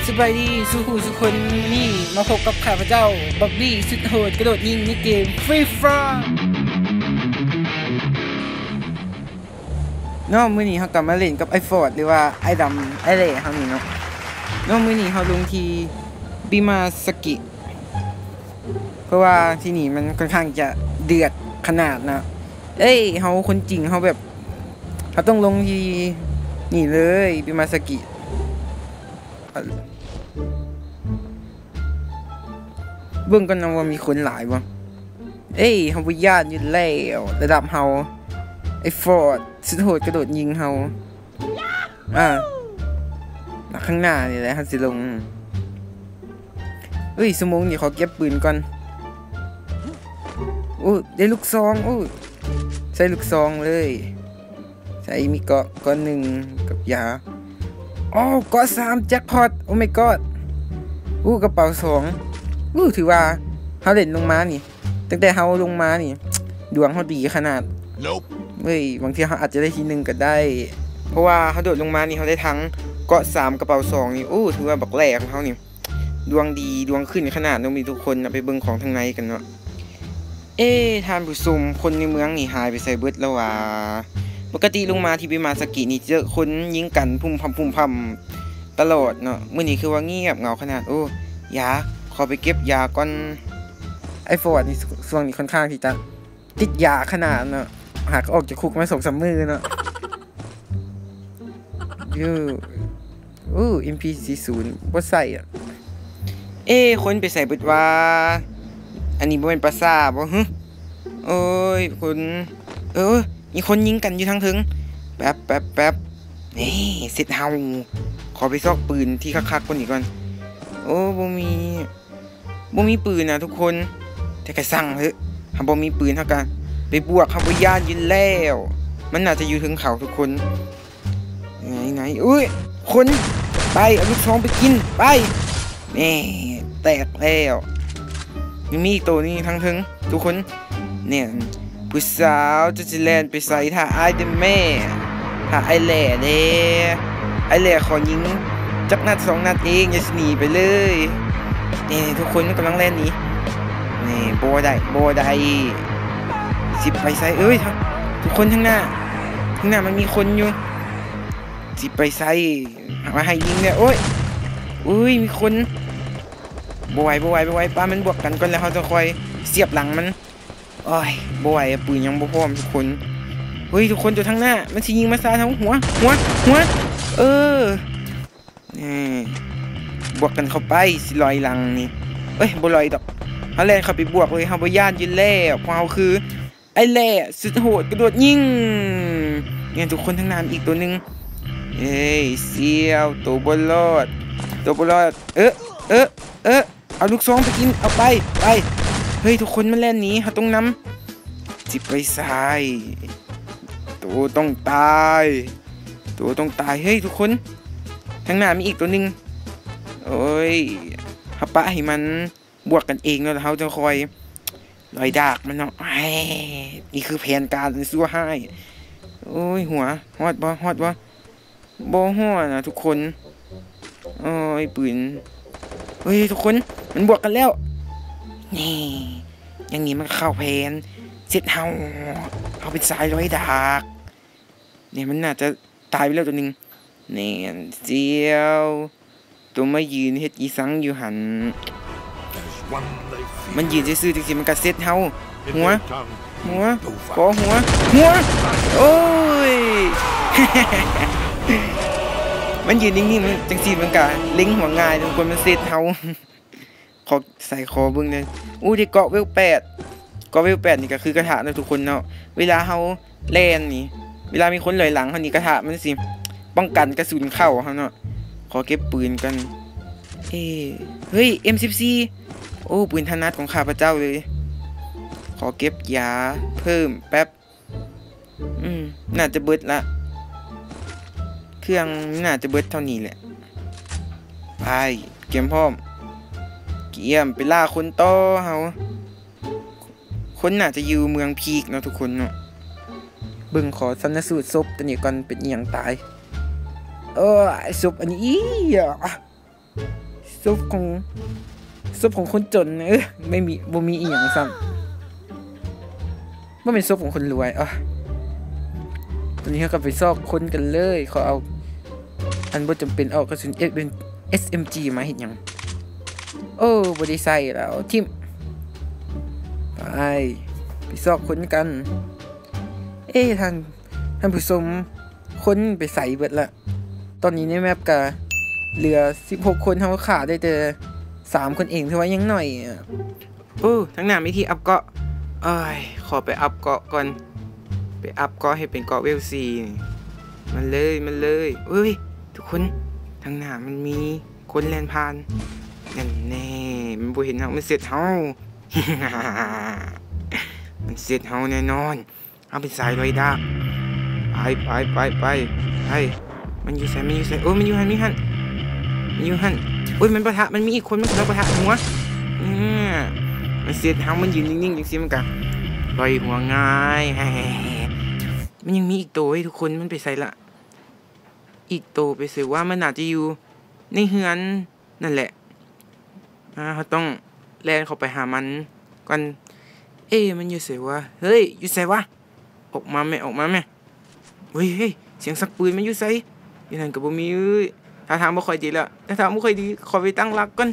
ສະບາຍດີສູ່ຜູ້ສູ່ຄົນ, ມື້ນີ້ມາພົບກັບຂ້າພະເຈົ້າ ບັອບບີ້ ສຸດໂຫດກະໂດດຍິງໃນເກມ Free Fire ເນາະ. ມື້ນີ້ເຮົາກໍມາຫຼິ້ນກັບອ້າຍຟອດ ຫຼືວ່າອ້າຍດຳ ອ້າຍແຫຼ້ເຮົານີ້ເນາະ. ເນາະ ມື້ນີ້ເຮົາລົງທີ່ບິມາສະກິ ເພາະວ່າທີ່ນີ້ມັນຄ່ອນຂ້າງຈະເດືອດຂະໜາດນະ. ເອີຍ ເຮົາຄົນຈິງ ເຮົາແບບ ເຮົາຕ້ອງລົງທີ່ນີ້ເລີຍ ບິມາສະກິ. ເບິ່ງກ່ອນນະວ່າມີຄົນຫຼາຍບໍ່. ເອີຍ ເຮົາບໍ່ຢ້ານຢູ່ແລ້ວ ລະດັບເຮົາ ໄອ້ຟອດ ສຸດໂຫດກະໂດດຍິງເຮົາ. ອ່າ ຫຼັກຂ້າງໜ້ານີ້ແຫຼະ ເຮົາຊິລົງ. ເອີຍ ຊົ່ວໂມງນີ້ຂໍເກັບປືນກ່ອນ. ໂອ້ ໄດ້ລູກຊອງ. ໂອ້ ໃສ່ລູກຊອງເລີຍ. ໃສ່ ມີເກາະ ເກາະໜຶ່ງກັບຢາ. ໂອ້ ເກາະສາມ ແຈັກພອດ. Oh my god. ໂອ້ ກະເປົາສອງ. ໂອ້ ຖືວ່າເຮົາເຫຼັ້ນລົງມານີ້ ຕັ້ງແຕ່ເຮົາລົງມານີ້ ດວງເຮົາດີຂະໜາດ. ເວີ້ຍ ບາງເທື່ອເຮົາອາດຈະໄດ້ທີໜຶ່ງກໍໄດ້ ເພາະວ່າເຮົາໂດດລົງມານີ້ ເຮົາໄດ້ທັງເກາະສາມ ກະເປົາສອງນີ້. ໂອ້ ຖືວ່າບັກແຫຼ້ຂອງເຮົານີ້ ດວງດີ ດວງຂຶ້ນຂະໜາດ. ຕ້ອງມີທຸກຄົນນະ ໄປເບິ່ງຂອງທາງໃນກັນເນາະ. ເອ ທ່ານຜູ້ຊົມ ຄົນໃນເມືອງນີ້ຫາຍໄປໃສເບິດແລ້ວຫວາ? ປົກກະຕິລົງມາທີ່ບິມາສະກິນີ້ ເຈີຄົນຍິງກັນພຸ່ມພຳ ພຸ່ມພຳຕະຫຼອດເນາະ. ມື້ນີ້ຄືວ່າງຽບເຫງົາຂະໜາດ. ໂອ້ ຢາ ຂໍໄປເກັບຢາກ່ອນ. ໄອ້ຟອດນີ້ ຊ່ວງນີ້ຄ່ອນຂ້າງທີ່ຈະຕິດຢາຂະໜາດເນາະ ຫາກອອກຈາກຄຸກມາສອງສາມມື້ເນາະ. ໂອ້ ເອັມພີສີ່ສິບສູນ ບໍ່ໃຊ້ອະ. ເອ ຄົນໄປໃສເບິດຫວາ? ອັນນີ້ບໍ່ແມ່ນປ່າຊ້າບໍ່ຫື? ໂອ້ຍ ຄົນ ເອີ ມີຄົນຍິງກັນຢູ່ທາງເທິງ. ແປັບ ແປັບ ແປັບ ນີ້ ເສັດເຮົາ. ຂໍໄປຊອກປືນທີ່ຄັກໆກວ່ານີ້ກ່ອນ. ໂອ້ ບໍ່ມີ ບໍ່ມີປືນນະທຸກຄົນ ແຕ່ກະຊ່າງເຖາະ ເຮົາບໍ່ມີປືນ ເຮົາກະໄປບວກ ເຮົາບໍ່ຢ້ານຢູ່ແລ້ວ. ມັນໜ້າຈະຢູ່ເທິງເຂົາທຸກຄົນ. ໄຫນໆ ເອີຍ ຄົນ ໄປ ເອົາລູກຊອງໄປກິນ ໄປ. ແນ່ ແຕກແລ້ວ. ຍັງມີອີກໂຕໜຶ່ງທາງເທິງທຸກຄົນ. ແນ່ ຜູ້ສາວ ເຈົ້າຊິແລ່ນໄປໃສ? ຖ້າອ້າຍເດີ້ແມ່ ຖ້າອ້າຍແຫຼ້ເດ້ ອ້າຍແຫຼ້ຂໍຍິງຈັກນັດສອງນັດເອງ ຢ່າຊິໜີໄປເລີຍ. ແນ່ ທຸກຄົນມັນກຳລັງແລ່ນໜີ. ແນ່ ບໍ່ໄດ້ ບໍ່ໄດ້ ຊິໄປໃສ? ເອີຍ ທຸກຄົນ ທາງໜ້າ ທາງໜ້າມັນມີຄົນຢູ່. ຊິໄປໃສ? ມາໃຫ້ຍິງແດ່. ໂອ້ຍ ໂອ້ຍ ມີຄົນ. ບໍ່ໄຫວ ບໍ່ໄຫວ ບໍ່ໄຫວ ປະມັນບວກກັນກ່ອນ ແລ້ວເຮົາຈະຄ່ອຍສຽບຫຼັງມັນ. ໂອ້ຍ ບໍ່ໄຫວ ປືນຍັງບໍ່ພ້ອມທຸກຄົນ. ເຮີ້ຍ ທຸກຄົນ ຕົວທາງໜ້າ ມັນຊິຍິງມາຊາດເຮົາ. ຫົວ ຫົວ ຫົວ ເອີ ນີ້ ບວກກັນເຂົ້າໄປ ຊິລອຍຫຼັງນີ້. ເອີຍ ບໍ່ລອຍດອກ ເຮົາແລ່ນເຂົ້າໄປບວກເລີຍ ເຮົາບໍ່ຢ້ານຢູ່ແລ້ວ ເພາະເຮົາຄື ໄອ້ແຫຼ້ສຸດໂຫດກະໂດດຍິງ. ນີ້ ທຸກຄົນ ທາງໜ້າມີອີກໂຕໜຶ່ງ. ເອີຍ ສ່ຽວ ໂຕບໍ່ລອດ ໂຕບໍ່ລອດ. ເອີ ເອີ ເອີ ເອົາລູກຊອງໄປກິນ ເອົາໄປ ໄປ. ເຮີ້ຍ ທຸກຄົນ ມັນແລ່ນໜີ ເຮົາຕ້ອງນຳ. ຊິໄປໃສ? ໂຕຕ້ອງຕາຍ ໂຕຕ້ອງຕາຍ. ເຮີ້ຍ ທຸກຄົນ ທາງໜ້າມີອີກໂຕໜຶ່ງ. ໂອ້ຍ ເຮົາປະໃຫ້ມັນ ບວກກັນເອງເນາະ ແລ້ວເຮົາຈັ່ງຄ່ອຍລອຍດາກມັນເນາະ. ແໝ ນີ້ຄືແຜນການອັນຊົ່ວຮ້າຍ. ໂອ້ຍ ຫົວ ຮອດບໍ່ ຮອດບໍ່? ບໍ່ຮອດນະທຸກຄົນ. ໂອ້ຍ ປືນ ເຮີ້ຍ ທຸກຄົນ ມັນບວກກັນແລ້ວ. ນີ້ ຢ່າງນີ້ມັນເຂົ້າແຜນ ເສັດເຮົາ ເຮົາເປັນສາຍລອຍດາກ. ນີ້ ມັນໜ້າຈະຕາຍໄປແລ້ວໂຕໜຶ່ງ. ແໜ່ ສ່ຽວ ໂຕມາຢືນເຮັດອີສັງຢູ່ຫັ້ນ? ມັນຢືນຊື່ໆ ຈັ່ງຊີ້ມັນກະເສັດເຮົາ. ຫົວ ຫົວ ຂໍຫົວ ຫົວ. ໂອ້ຍ ມັນຢືນນິ່ງໆ ມັນ ຈັ່ງຊີ້ມັນກະເລັງຫົວງ່າຍ ທຸກຄົນ ມັນເສັດເຮົາ. ຂໍ ໃສ່ຂໍເບິ່ງແດ່. ໂອ້ ໄດ້ເກາະເວວແປດ ເກາະເວວແປດນີ້ກະຄືກະທະເນາະທຸກຄົນເນາະ. ເວລາເຮົາແລ່ນນີ້ ເວລາມີຄົນລອຍຫຼັງເຮົານີ້ ກະທະມັນຊິປ້ອງກັນກະສຸນເຂົ້າເຮົາເນາະ. ຂໍເກັບປືນກ່ອນ. ເອີ ເຮີ້ຍ ເອັມສິບສີ່. ໂອ້ ປືນຖະໜັດຂອງຂ້າພະເຈົ້າເລີຍ. ຂໍເກັບຢາເພີ່ມແປັບ. ອືມ ໜ້າຈະເບິດລະ ເຄື່ອງໜ້າຈະເບິດເທົ່ານີ້ແຫຼະ. ໄປ ກຽມພ້ອມ ກຽມໄປລ່າຄົນຕໍ່ເຮົາ. ຄົນໜ້າຈະຢູ່ເມືອງພີກເນາະທຸກຄົນເນາະ. ເບິ່ງ ຂໍຊັນນະສູດສົບຕົວນີ້ກ່ອນ ເປັນອີ່ຫຍັງຕາຍ. ໂອ້ຍ ສົບອັນນີ້ ອີ ອາ. ສົບຂອງ ສົບຂອງຄົນຈົນ. ເອີ ໄມ່ມີ ບໍ່ມີອີ່ຫຍັງຊ້ຳ. ບໍ່ແມ່ນສົບຂອງຄົນລວຍ. ເອີ ຕອນນີ້ເຮົາກໍໄປຊອກຄົນກັນເລີຍ. ຂໍເອົາອັນບໍ່ຈຳເປັນອອກ. ກະສຸນ ເອັສເອັມຈີ ມາເຮັດຫຍັງ? ໂອ້ ບໍ່ໄດ້ໃຊ້ແລ້ວ. ຖິ້ມ. ໄປ ໄປຊອກຄົນກັນ. ເອ ທ່ານ ທ່ານຜູ້ຊົມ, ຄົນໄປໃສເບິດລະ? ຕອນນີ້ໃນແມັບກະເຫຼືອສິບຫົກຄົນ, ເຮົາຂ້າໄດ້ແຕ່ສາມຄົນເອງ, ຖືວ່າຍັງໜ້ອຍ. ໂອ້ ທາງໜ້າມີທີ່ອັບເກາະ. ໂອ້ຍ ຂໍໄປອັບເກາະກ່ອນ, ໄປອັບເກາະໃຫ້ເປັນເກາະເວວສີ່. ມາເລີຍ ມາເລີຍ. ເອີຍ ທຸກຄົນ, ທາງໜ້າມັນມີຄົນແລ່ນຜ່ານ. ນັ້ນແນ່ ມັນບໍ່ເຫັນເຮົາ, ມັນເຊັດເຮົາ. ມັນເຊັດເຮົາແນ່ນອນ. ເຮົາເປັນສາຍລອຍດາບ. ໄປ ໄປ ໄປ ໄປ ໄປ. ມັນຢູ່ໃສ? ມັນຢູ່ໃສ? ໂອ້ ມັນຢູ່ຫັ້ນ ມັນຢູ່ຫັ້ນ ມັນຢູ່ຫັ້ນ. ໂອ້ຍ ມັນປະທະ, ມັນມີອີກຄົນ, ມັນກຳລັງປະທະຫົວ. ອື ມັນເຊັດເຮົາ, ມັນຢືນນິ່ງໆ ຈັ່ງຊີ້ ມັນກະຕ່ອຍຫົວງ່າຍ. ມັນຍັງມີອີກໂຕເດ້ທຸກຄົນ, ມັນໄປໃສລະ? ອີກໂຕໄປໃສວະ? ມັນໜ້າຈະຢູ່ໃນເຮືອນ ນັ້ນແຫຼະ. ອາ ເຮົາຕ້ອງແລ່ນເຂົ້າໄປຫາມັນກ່ອນ. ເອ ມັນຢູ່ໃສວະ? ເຮີ້ຍ ຢູ່ໃສວະ? ອອກມາແມ້ ອອກມາແມ້. ເຮີ້ຍ ເຮີ້ຍ ສຽງສັກປືນ, ມັນຢູ່ໃສ? ຢູ່ນັ້ນກໍບໍ່ມີ. ເອີຍ ທ່າທາງບໍ່ຄ່ອຍດີແລ້ວ, ທ່າທາງບໍ່ຄ່ອຍດີ. ຂໍໄປຕັ້ງຫຼັກກ່ອນ.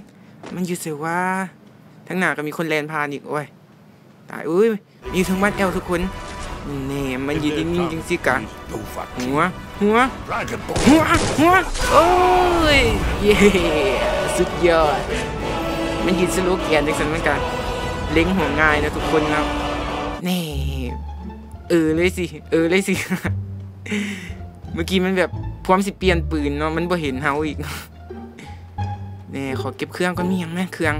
ມັນຢູ່ໃສວະ? ທາງໜ້າກໍມີຄົນແລ່ນຜ່ານອີກ. ໂອ້ຍ ຕາຍ. ເອີຍ ຢູ່ເທິງບ້ານແອວທຸກຄົນ. ແນ່ ມັນຢືນນິ່ງໆ ຈັ່ງຊີ້ກະ ຫົວ ຫົວ ຫົວ ຫົວ. ໂອ້ຍ ເຢ້ ສຸດຍອດ. ມັນຢືນສະໂລແກນຈັ່ງຊັ້ນ ມັນກະເລັງຫົວງ່າຍເນາະທຸກຄົນເນາະ. ແນ່ ເອີເລີຍຊິ ເອີເລີຍຊິ. ເມື່ອກີ້ມັນແບບພວມຊິປ່ຽນປືນເນາະ, ມັນບໍ່ເຫັນເຮົາອີກ. ແນ່ ຂໍເກັບເຄື່ອງກ່ອນ. ມີຫຍັງແມ້? ເຄື່ອງ.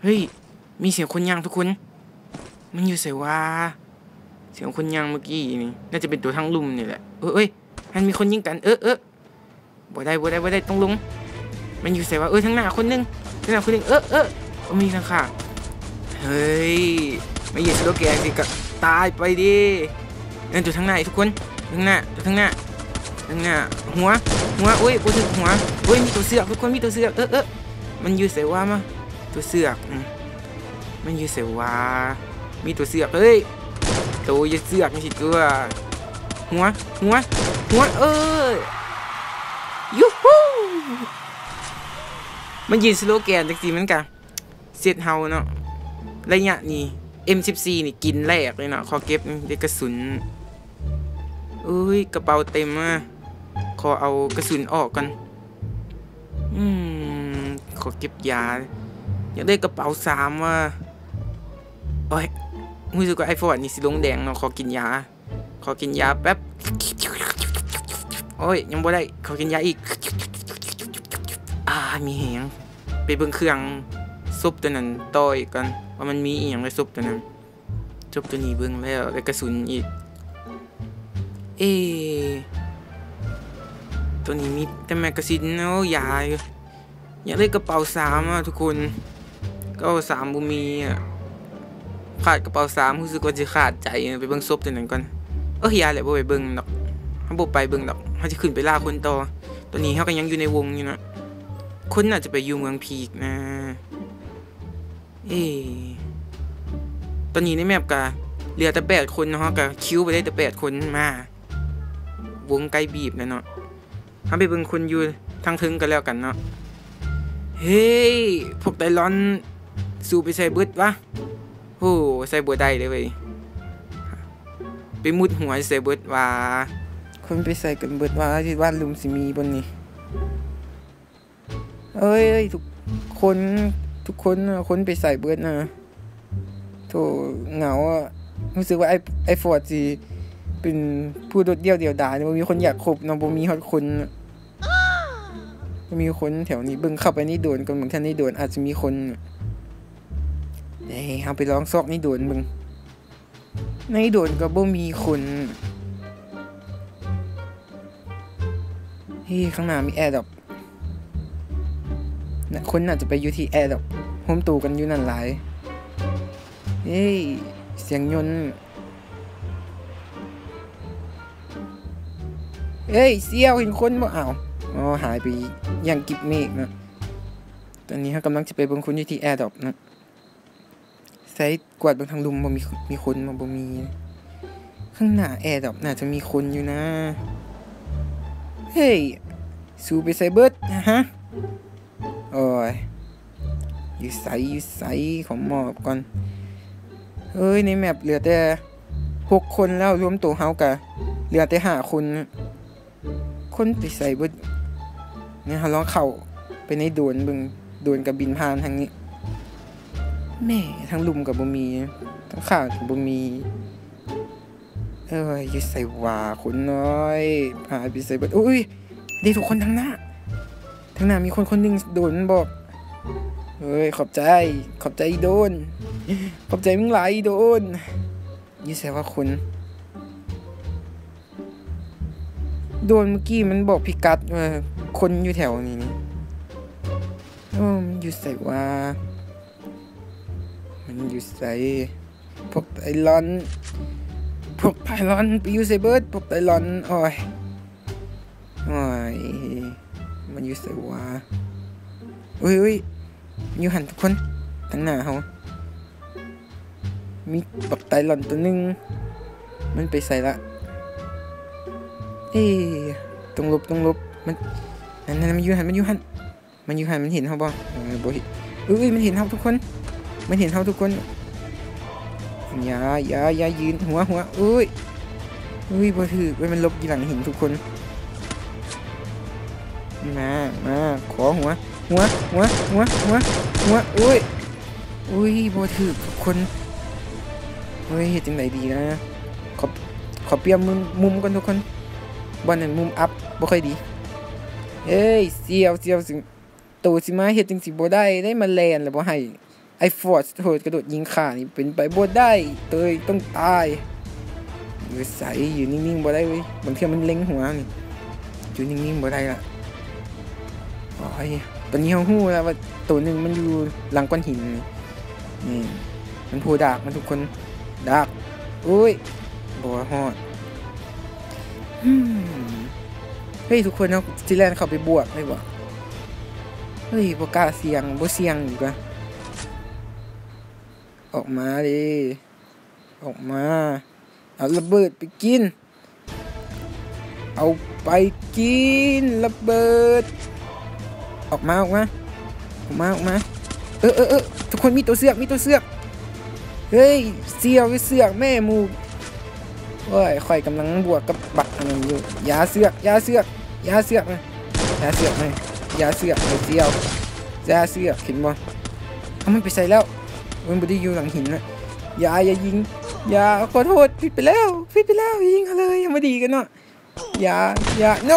ເຮີ້ຍ ມີສຽງຄົນຍ່າງທຸກຄົນ. ມັນຢູ່ໃສວະ? ສຽງຄົນຍ່າງເມື່ອກີ້ນີ້ ໜ້າຈະເປັນຕົວທາງລຸ່ມນີ້ແຫຼະ. ເອີ ເອີຍ ຫັ້ນມີຄົນຍິງກັນ. ເອີ ເອີ ບໍ່ໄດ້ ບໍ່ໄດ້ ບໍ່ໄດ້ ຕ້ອງລົງ. ມັນຢູ່ໃສວະ? ເອີ ທາງໜ້າຄົນໜຶ່ງ ທາງໜ້າຄົນໜຶ່ງ. ເອີ ເອີ ໂອ້ ມີທາງຂ້າງ. ເຮີ້ຍ ມາເຮັດສະໂລແກນຊິກະຕາຍໄປເດ້. ເອີ ຕົວທາງໜ້າອີກທຸກຄົນ, ທາງໜ້າ ຕົວທາງໜ້າ ທາງໜ້າ. ຫົວ ຫົວ ໂອ້ຍ ບໍ່ຖືກຫົວ. ໂອ້ຍ ມີຕົວເຊືອກທຸກຄົນ, ມີຕົວເຊືອກ. ເອີ ເອີ ມັນຢູ່ໃສວະ? ມາ ຕົວເຊືອກ ອືມ ມັນຢູ່ໃສວະ? ມີຕົວເຊືອກ. ເຮີ້ຍ ໂຕຢ່າເຊືອກຈັ່ງຊີ້ຕົວະ. ຫົວ ຫົວ ຫົວ. ເອີ ຢູຮູ້ ມັນຢືນສະໂລແກນຈັ່ງຊີ້ ມັນກະເຊັດເຮົາເນາະ. ໄລຍະນີ້ ເອັມສິບສີ່ ນີ້ກິນແຫຼກເລີຍເນາະ. ຂໍເກັບເດ້ກະສຸນ. ເອີຍ ກະເປົາເຕັມມາ. ຂໍເອົາກະສຸນອອກກ່ອນ. ອືມ ຂໍເກັບຢາ. ຢາກໄດ້ກະເປົາສາມວ່າ. ໂອ້ຍ ຮູ້ສຶກວ່າໄອຟອດນີ້ຊິລົງແດງເນາະ. ຂໍກິນຢາ ຂໍກິນຢາແປັບ. ໂອ້ຍ ຍັງບໍ່ໄດ້. ຂໍກິນຢາອີກ. ອາ ມີແຮງ. ໄປເບິ່ງເຄື່ອງສົບຕົວນັ້ນຕໍ່ອີກກ່ອນ ວ່າມັນມີອີ່ຫຍັງໃນສົບຕົວນັ້ນ. ຈົບຕົວນີ້ເບິ່ງແລ້ວ ໄດ້ກະສຸນອີກ. ເອ ຕົວນີ້ມີແຕ່ແມັກກາຊິນ. ໂອ້ ຢາຢູ່. ຢາກໄດ້ກະເປົາສາມອະທຸກຄົນ. ກະເປົາສາມບໍ່ມີອະ. ຂາດກະເປົາສາມ ຮູ້ສຶກວ່າຊິຂາດໃຈ. ໄປເບິ່ງສົບຕົວນັ້ນກ່ອນ. ເອີ ຢ່າແຫຼະ ບໍ່ໄປເບິ່ງດອກ. ເຮົາບໍ່ໄປເບິ່ງດອກ. ເຮົາຊິຂຶ້ນໄປລ່າຄົນຕໍ່. ຕອນນີ້ເຮົາກະຍັງຢູ່ໃນວົງຢູ່ເນາະ. ຄົນໜ້າຈະໄປຢູ່ເມືອງພີກນະ. ເອ ຕອນນີ້ໃນແມັບກະເຫຼືອແຕ່ແປດຄົນເນາະ. ເຮົາກະຄິວໄປໄດ້ແຕ່ແປດຄົນ. ມາ ວົງໃກ້ບີບແລ້ວເນາະ. ເຮົາໄປເບິ່ງຄົນຢູ່ທາງເທິງກັນແລ້ວກັນເນາະ. ເຮີ້ຍ ພວກໄຕລອນ ສູໄປໃສເບິດວະ? ໂຫ ໃສ່ບໍ່ໄດ້ເລີຍເວີຍ. ໄປມຸດຫົວໃສເບິດວະ? ຄົນໄປໃສກັນເບິດວະ? ທີ່ບ້ານລຸ່ມຊິມີບໍ່ນີ້? ເອີຍ ທຸກຄົນ ທຸກຄົນ ຄົນໄປໃສເບິດນະ? ໂຖ ເຫງົາອະ. ຮູ້ສຶກວ່າໄອ ໄອຟອດຊິເປັນຜູ້ໂດດດ່ຽວດຽວດາຍ, ບໍ່ມີຄົນຢາກຄົບເນາະ, ບໍ່ມີຮອດຄົນ, ບໍ່ມີຄົນແຖວນີ້. ເບິ່ງເຂົ້າໄປໃນໂດຣນກ່ອນ, ເບິ່ງຖ້າໃນໂດຣນອາດຈະມີຄົນ. ເອີ ເຮົາໄປລອງຊອກໃນໂດຣນເບິ່ງ. ໃນໂດຣນກໍບໍ່ມີຄົນ. ເຮີ້ຍ ຂ້າງໜ້າມີແອດຣອບ. ນະ ຄົນໜ້າຈະໄປຢູ່ທີ່ແອດຣອບ ໂຮມໂຕກັນຢູ່ນັ້ນຫຼາຍ. ເຮີ້ຍ ສຽງຍົນ. ເອີຍ ສ່ຽວ ເຫັນຄົນບໍ່? ອ້າວ ອໍ ຫາຍໄປຢ່າງກິບເມກເນາະ. ຕອນນີ້ເຮົາກຳລັງຈະໄປເບິ່ງຄົນຢູ່ທີ່ແອດຣອບເນາະ. ໃສ ກວາດເບິ່ງທາງລຸ່ມບໍ່ ມີ ມີຄົນບໍ່? ບໍ່ມີ. ຂ້າງໜ້າແອດຣອບໜ້າຈະມີຄົນຢູ່ນະ. ເຮີ້ຍ ສູໄປໃສເບິດ? ຮະ? ໂອ້ຍ ຢູ່ໃສ ຢູ່ໃສ? ຂໍມອບກ່ອນ. ເອີຍ ໃນແມັບເຫຼືອແຕ່ຫົກຄົນແລ້ວ, ລວມໂຕເຮົາກະເຫຼືອແຕ່ຫ້າຄົນ. ຄົນໄປໃສເບິດ? ນີ້ເຮົາລອງເຂົ້າໄປໃນໂດຣນເບິ່ງ, ໂດຣນກະບິນຜ່ານທາງນີ້. ແໝ່ ທາງລຸ່ມກະບໍ່ມີ, ທາງຂ້າງກະບໍ່ມີ. ເອີຍ ຢູ່ໃສຫວາ ຄົນນ້ອຍ? ຫາຍໄປໃສເບິດ? ໂອ້ຍ ເດ້ ທຸກຄົນ ທາງໜ້າ, ທາງໜ້າມີຄົນຄົນໜຶ່ງ. ໂດຣນມັນບອກ. ເອີຍ ຂອບໃຈ, ຂອບໃຈອີໂດຣນ, ຂອບໃຈມຶງຫຼາຍອີໂດຣນ. ຢູ່ໃສຫວາຄົນ? ໂດຣນມື້ກີ້ມັນບອກພິກັດວ່າຄົນຢູ່ແຖວນີ້ນີ້. ໂອ້ ມັນຢູ່ໃສຫວາ? ມັນຢູ່ໃສ? ພວກໄພລອນ, ພວກໄພລອນໄປຢູ່ໃສເບິດ? ພວກໄພລອນ. ໂອ້ຍ ໂອ້ຍ ມັນຢູ່ໃສຫວາ? ເອີຍ ເອີຍ ມັນຢູ່ຫັ້ນທຸກຄົນ, ທາງໜ້າເຮົາ. ມີບັກໄພລອນໂຕໜຶ່ງ. ມັນໄປໃສລະ? ເອີ ຕ້ອງຫຼົບ ຕ້ອງຫຼົບ. ມັນ ນັ້ນໆ ມັນຢູ່ຫັ້ນ ມັນຢູ່ຫັ້ນ ມັນຢູ່ຫັ້ນ. ມັນເຫັນເຮົາບໍ່? ເອີ ບໍ່ເຫັນ. ເອີຍ ມັນເຫັນເຮົາທຸກຄົນ, ມັນເຫັນເຮົາທຸກຄົນ. ຢ່າ ຢ່າ ຢ່າຢືນ. ຫົວ ຫົວ. ເອີຍ ເອີຍ ບໍ່ຖືກເວີຍ. ມັນຫຼົບຢູ່ຫຼັງຫີນທຸກຄົນ. ມາ ມາ ຂໍຫົວ ຫົວ ຫົວ ຫົວ ຫົວ ຫົວ. ໂອ້ຍ ໂອ້ຍ ບໍ່ຖືກທຸກຄົນ. ເຮີ້ຍ ເຮັດຈັ່ງໃດດີນະ? ຂໍ ຂໍປ່ຽນມຸມ ມຸມກ່ອນທຸກຄົນ. ບ່ອນນັ້ນມຸມອັບບໍ່ຄ່ອຍດີ. ເອີຍ ສ່ຽວ ສ່ຽວ ຊິ ໂຕຊິມາເຮັດຈັ່ງຊີ້ບໍ່ໄດ້ເດ້. ມາແລ່ນແລ້ວບໍ່ໃຫ້ ໄອ້ຟອດ ໂຫດກະໂດດຍິງຂ້ານີ້ເປັນໄປບໍ່ໄດ້. ໂຕຕ້ອງຕາຍ. ຢູ່ໃສ? ຢູ່ນິ່ງໆບໍ່ໄດ້ເວີຍ. ບາງເທື່ອມັນເລັງຫົວນີ້. ຢູ່ນິ່ງໆບໍ່ໄດ້ລະ. ໂອ້ຍ ຕອນນີ້ເຮົາຮູ້ແລ້ວວ່າໂຕໜຶ່ງມັນຢູ່ຫຼັງກ້ອນຫີນນີ້. ນີ້ ມັນໂຜດາກມາທຸກຄົນ. ດາກ. ໂອ້ຍ ບໍ່ຮອດ. ເຮີ້ຍ ທຸກຄົນ, ເຮົາຊິແລ່ນເຂົ້າໄປບວກໄດ້ບໍ່? ເຮີ້ຍ ບໍ່ກ້າສ່ຽງ, ບໍ່ສ່ຽງດີກວ່າ. ອອກມາເດ້ ອອກມາ. ເອົາລະເບີດໄປກິນ. ເອົາໄປກິນລະເບີດ. ອອກມາ ອອກມາ ອອກມາ ອອກມາ. ເອີ ເອີ ເອີ ທຸກຄົນ ມີໂຕເຊືອກ ມີໂຕເຊືອກ. ເຮີ້ຍ ສ່ຽວເຊືອກແມ່ໝູ. ໂອ້ຍ ຂ້ອຍກຳລັງບວກກັບບັກອັນນັ້ນຢູ່. ຢ່າເຊືອກ ຢ່າເຊືອກ ຢ່າເຊືອກນະ ຢ່າເຊືອກນະ ຢ່າເຊືອກນະ ສ່ຽວ ຢ່າເຊືອກ. ເຫັນບໍ່? ເອົາ ມັນໄປໃສແລ້ວ? ມັນບໍ່ໄດ້ຢູ່ຫຼັງຫີນນະ. ຢ່າ ຢ່າຍິງ ຢ່າ. ຂໍໂທດ ຜິດໄປແລ້ວ ຜິດໄປແລ້ວ. ຍິງເຂົາເລີຍ ເຮົາມາດີກັນເນາະ. ຢ່າ ຢ່າ ໂນ.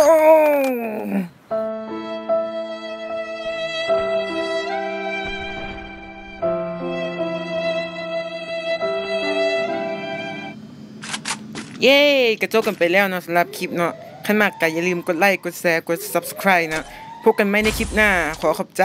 ເຢ້ ກະຈົບກັນໄປແລ້ວເນາະ ສຳລັບຄລິບເນາະ. ຄັນມັກກະຢ່າລືມກົດໄລ ກົດແຊ ກົດ Subscribe ເນາະ. ພົບກັນໃໝ່ໃນຄລິບໜ້າ. ຂໍຂອບໃຈ.